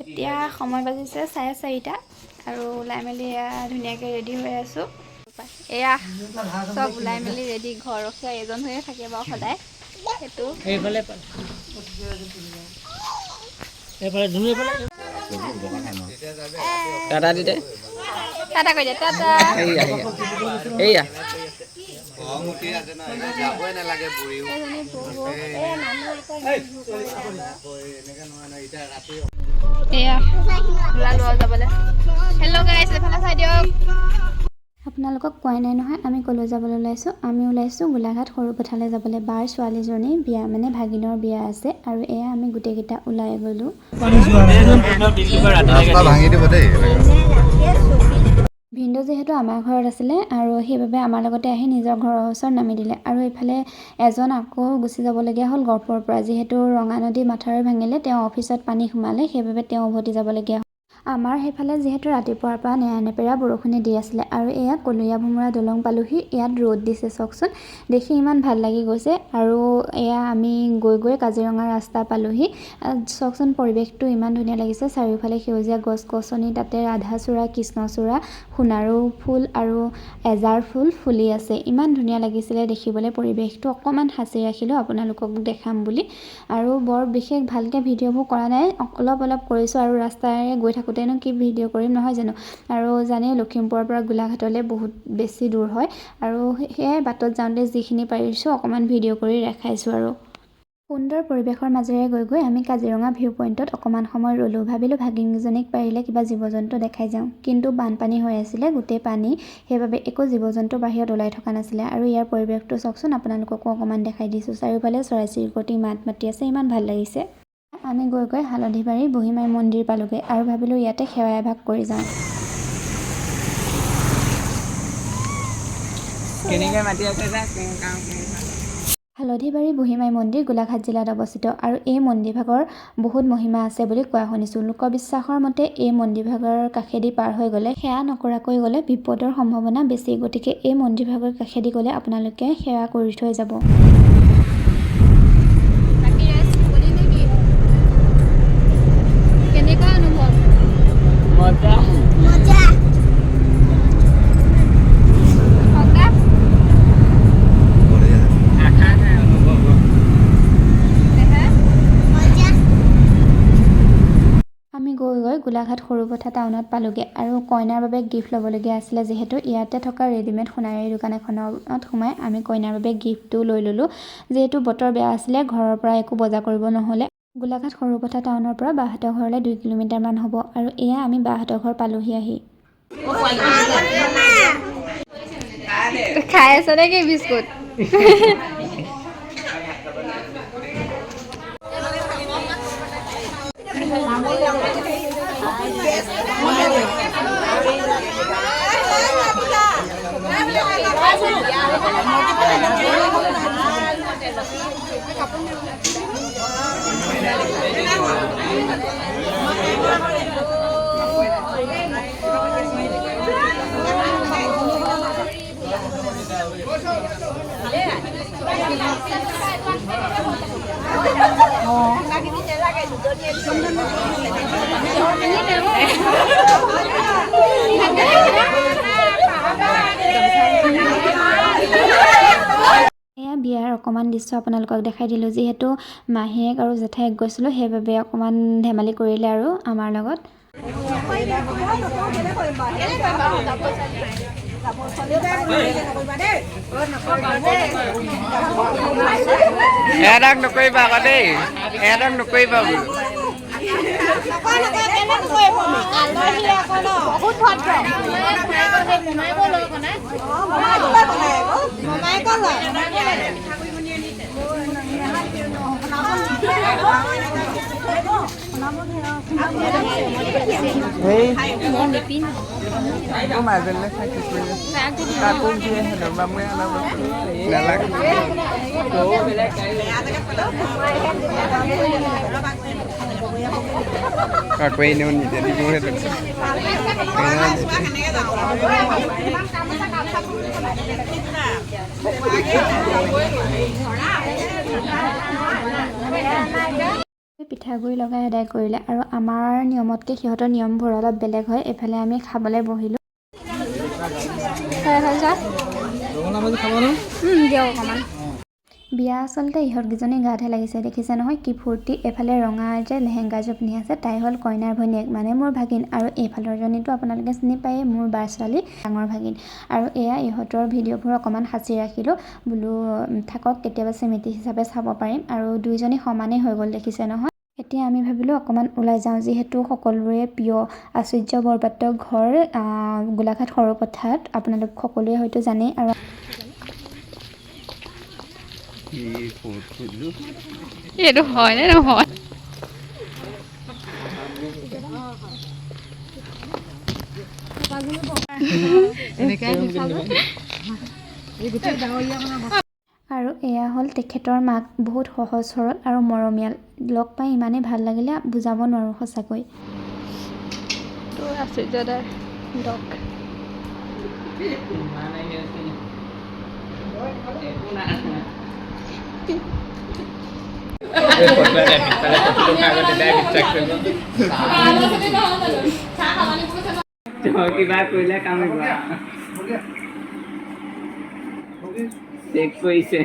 এতিয়া সময় বাজিছে 4:30 আৰু ওলাই মেলি এয়া ধুনীয়াকৈ ৰেডি হৈ আছোঁ। এয়া চব ওলাই মেলি ৰেডি। ঘৰ ৰখীয়া এজন হৈয়ে থাকে বাৰু সদায় সেইটো। এইফালে এইফালে ধুনু এইফালে। টাটা দিদে। টাটা কৈ দিয়া, টাটা। এইয়া এইয়া এইয়া। এজনী বৌ। এয়া ওলালো আৰু যাবলৈ। হেল্ল' গাইছ, এইফালে চাই দিয়ক। আপোনালোকক কোৱাই নাই নহয় আমি ক'লৈ যাবলৈ ওলাইছোঁ। আমি ওলাইছোঁ গোলাঘাট সৰুপথাৰলৈ যাবলৈ। বাৰ ছোৱালীজনীৰ বিয়া, মানে ভাগিনৰ বিয়া আছে আৰু এয়া আমি গোটেইকেইটা ওলাই গ'লোঁ। ৰাস্তা ভাঙি দিব দেই। ভিনদেউ যিহেতু আমাৰ ঘৰত আছিলে আৰু সেইবাবে আমাৰ লগতে আহি নিজৰ ঘৰৰ ওচৰত নামি দিলে। আৰু এইফালে এজন আকৌ গুচি যাবলগীয়া হ'ল গহপুৰৰ পৰা। যিহেতু ৰঙা নদী মাথাউৰি ভাঙিলে, তেওঁ অফিচত পানী সোমালে, সেইবাবে তেওঁ উভতি যাবলগীয়া হ'ল। আমাৰ সেইফালে যিহেতু ৰাতিপুৱাৰ পৰা নেৰানেপেৰা বৰষুণে দি আছিলে। আৰু এয়া কলীয়া ভোমোৰা দলং পালোহি। ইয়াত ৰ'দ দিছে, চাওকচোন, দেখি ইমান ভাল লাগি গৈছে। আৰু এয়া আমি গৈ গৈ কাজিৰঙা ৰাস্তা পালোহি। চাওকচোন, পৰিৱেশটো ইমান ধুনীয়া লাগিছে। চাৰিওফালে সেউজীয়া গছ গছনি, তাতে ৰাধাচূড়া, কৃষ্ণচূড়া, সোণাৰু ফুল আৰু এজাৰ ফুল ফুলি আছে। ইমান ধুনীয়া লাগিছিলে দেখিবলৈ পৰিৱেশটো। অকণমান সাঁচি ৰাখিলোঁ আপোনালোকক দেখাম বুলি। আৰু বৰ বিশেষ ভালকৈ ভিডিঅ'বোৰ কৰা নাই, অলপ অলপ কৰিছোঁ। আৰু ৰাস্তাৰে গৈ থাকোঁতেনো কি ভিডিঅ' কৰিম, নহয় জানো? আৰু জানেই, লখিমপুৰৰ পৰা গোলাঘাটলৈ বহুত বেছি দূৰ হয়। আৰু সেয়াই বাটত যাওঁতে যিখিনি পাৰিছোঁ অকণমান ভিডিঅ' কৰি দেখাইছোঁ। আৰু সুন্দৰ পৰিৱেশৰ মাজেৰে গৈ গৈ আমি কাজিৰঙা ভিউ পইণ্টত অকণমান সময় ৰ'লোঁ। ভাবিলোঁ ভাগিনকেইজনীক পাৰিলে কিবা জীৱ জন্তু দেখাই যাওঁ। কিন্তু বানপানী হৈ আছিলে, গোটেই পানী, সেইবাবে একো জীৱ জন্তু বাহিৰত ওলাই থকা নাছিলে। আৰু ইয়াৰ পৰিৱেশটো চাওকচোন, আপোনালোককো অকণমান দেখাই দিছোঁ। চাৰিওফালে চৰাই চিৰিকটি মাত মাতি আছে, ইমান ভাল লাগিছে। আমি গৈ গৈ হালধিবাৰী বুঢ়ীমাই মন্দিৰ পালোগৈ আৰু ভাবিলোঁ ইয়াতে সেৱা এভাগ কৰি যাওঁ। কেনেকৈ মাতি আছে যা, কেং কাং কেং কাং। হালধিবাৰী বুঢ়ীমাই মন্দিৰ গোলাঘাট জিলাত অৱস্থিত আৰু এই মন্দিৰভাগৰ বহুত মহিমা আছে বুলি কোৱা শুনিছোঁ। লোকবিশ্বাসৰ মতে এই মন্দিৰভাগৰ কাষেদি পাৰ হৈ গ'লে সেৱা নকৰাকৈ গ'লে বিপদৰ সম্ভাৱনা বেছি। গতিকে এই মন্দিৰভাগৰ কাষেদি গ'লে আপোনালোকে সেৱা কৰি থৈ যাব। বাকী ৰাইজ গ'লি নেকি? কেনেকুৱা অনুভৱ? মজা। ককা? আশা নাই অনুভৱ। দেহা? আমি গৈ গৈ গোলাঘাট সৰুপথাৰ টাউনত পালোগৈ আৰু কইনাৰ বাবে গিফ্ট ল'বলগীয়া আছিলে। যিহেতু ইয়াতে থকা ৰেডিমেড সোণাৰীৰ দোকান এখনত সোমাই আমি কইনাৰ বাবে গিফ্টটো লৈ ল'লোঁ। যিহেতু বতৰ বেয়া আছিলে, ঘৰৰ পৰা একো বজাৰ কৰিব নহ'লে। গোলাঘাট সৰুপথাৰ টাউনৰ পৰা বাহঁতৰ ঘৰলৈ 2 কিলোমিটাৰমান হ'ব। আৰু এয়া আমি বাহঁতৰ ঘৰ পালোহি আহি। খাই আছ নেকি বিস্কুট? এয়া বিয়াৰ অকণমান দৃশ্য আপোনালোকক দেখাই দিলোঁ। যিহেতু মাহীয়েক আৰু জেঠায়েক গৈছিলোঁ, সেইবাবে অকণমান ধেমালি কৰিলে আৰু আমাৰ লগত। এহঁতক নকৰিবা আকৌ দেই, এহঁতক নকৰিবা বোলো। এই মাজলৈ থাকি কাকো দিয়ে হেনো বামুৱে অলপ নালাগে। কাকো এনেও নিদিয়ে, দিব সেইটো। পিঠাগুড়ি লগাই আদায় কৰিলে। আৰু আমাৰ নিয়মতকৈ সিহঁতৰ নিয়মবোৰ অলপ বেলেগ হয়। এইফালে আমি খাবলৈ বহিলোঁ। হয় হয় যা। ৰঙালাও ভাজি খাব ন? দিয়ক অকণমান। বিয়া আচলতে ইহঁতকেইজনী গাতহে লাগিছে, দেখিছে নহয় কি ফূৰ্তি। এইফালে ৰঙা যে লেহেংগাযোৰ পিন্ধি আছে, তাই হ'ল কইনাৰ ভনীয়েক, মানে মোৰ ভাগিন। আৰু এইফালৰজনীতো আপোনালোকে চিনি পায়েই, মোৰ বাৰ ছোৱালী, ডাঙৰ ভাগিন। আৰু এয়া ইহঁতৰ ভিডিঅ'বোৰ অকণমান সাঁচি ৰাখিলোঁ, বোলো থাকক, কেতিয়াবা স্মৃতি হিচাপে চাব পাৰিম। আৰু দুইজনী সমানেই হৈ গ'ল, দেখিছে নহয়। এতিয়া আমি ভাবিলোঁ অকণমান ওলাই যাওঁ, যিহেতু সকলোৰে প্ৰিয় আচুৰ্য বৰপাত্ৰৰ ঘৰ গোলাঘাট সৰুপথাৰত, আপোনালোক সকলোৱে হয়তো জানেই। আৰু কি ফূৰ্তি! এইটো হয়নে নহয়? আৰু এয়া হ'ল তেখেতৰ মাক, বহুত সহজ সৰল আৰু মৰমীয়াল। লগ পাই ইমানেই ভাল লাগিলে, বুজাব নোৱাৰোঁ সঁচাকৈ। তো আচুৰ্য দাৰ ডগ। ইমান আহি আছে, একো নাই। এই ফটো এটা পিছফালে ফটো আগত দেউতাই বিশ্বাস কৰিব। তই কিবা কৰিলে কামিব, চেক কৰিছে।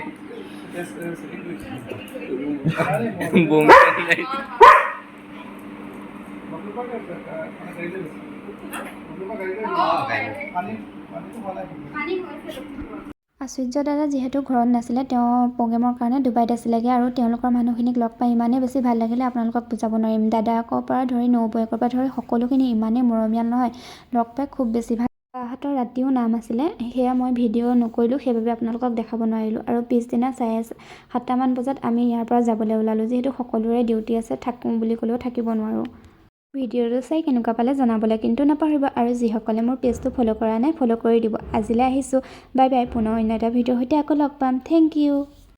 বুম। আচুৰ্য দাদা যিহেতু ঘৰত নাছিলে, তেওঁ প্ৰগ্ৰেমৰ কাৰণে ডুবাইত আছিলেগৈ। আৰু তেওঁলোকৰ মানুহখিনিক লগ পাই ইমানেই বেছি ভাল লাগিলে, আপোনালোকক বুজাব নোৱাৰিম। দাদাকৰ পৰা ধৰি নবৌয়েকৰ পৰা ধৰি সকলোখিনি ইমানেই মৰমীয়াল নহয়, লগ পাই খুব বেছি ভাল। বাহঁতৰ ৰাতিও নাম আছিলে, সেয়া মই ভিডিঅ' নকৰিলোঁ, সেইবাবে আপোনালোকক দেখাব নোৱাৰিলোঁ। আৰু পিছদিনা 7:30মান বজাত আমি ইয়াৰ পৰা যাবলৈ ওলালোঁ, যিহেতু সকলোৰে ডিউটি আছে, থাকোঁ বুলি ক'লেও থাকিব নোৱাৰোঁ। ভিডিঅ'টো চাই কেনেকুৱা পালে জনাবলৈ কিন্তু নাপাহৰিব। আৰু যিসকলে মোৰ পেজটো ফ'ল' কৰা নাই, ফ'ল' কৰি দিব। আজিলৈ আহিছোঁ, বাই বাই। পুনৰ অন্য এটা ভিডিঅ'ৰ সৈতে আকৌ লগ পাম। Thank U.